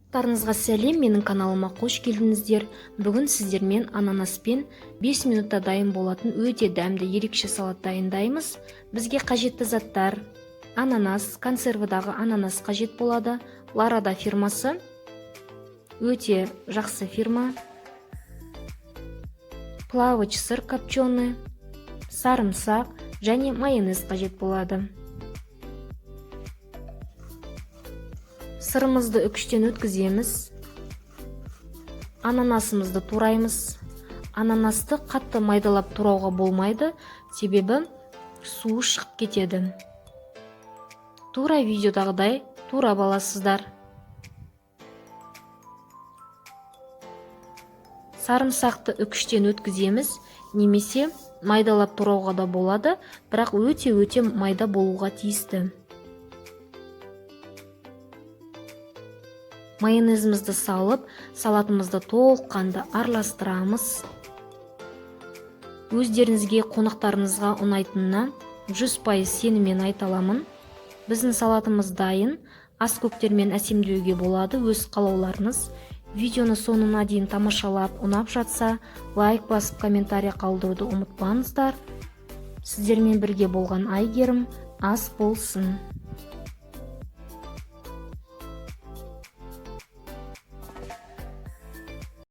Барлықтарыңызға сәлем, менің каналыма қош келдіңіздер. Бүгін сіздермен ананаспен 5 минутта дайын болатын өте дәмді ерекше салат дайындаймыз. Бізге қажетті заттар: ананас, консервідағы ананас қажет болады, Ларада фирмасы, өте жақсы фирма, плавленый сыр копченый, сарымсақ және майонез қажет болады. Сырымызды үкіштен өткіземіз. Ананасымызды тураймыз. Ананасты қатты майдалап турауға болмайды, себебі суы шығып кетеді. Тура видеодағыдай турап аласыздар. Сарымсақты үкіштен өткіземіз, немесе майдалап турауға да болады, бірақ өте-өте майда болуға тиісті. Майонезімізді салып, салатымызды толыққанды араластырамыз. Өздеріңізге, қонақтарыңызға ұнайтынына 100% сеніммен айта аламын. Біздің салатымыз дайын. Ас көктермен әсемдеуге болады, өз қалауларыңыз. Видеоны соңына дейін тамашалап, ұнап жатса, лайк басып, комментарий қалдыруды ұмытпаңыздар. Сіздермен бірге болған Айгерім. Ас болсын.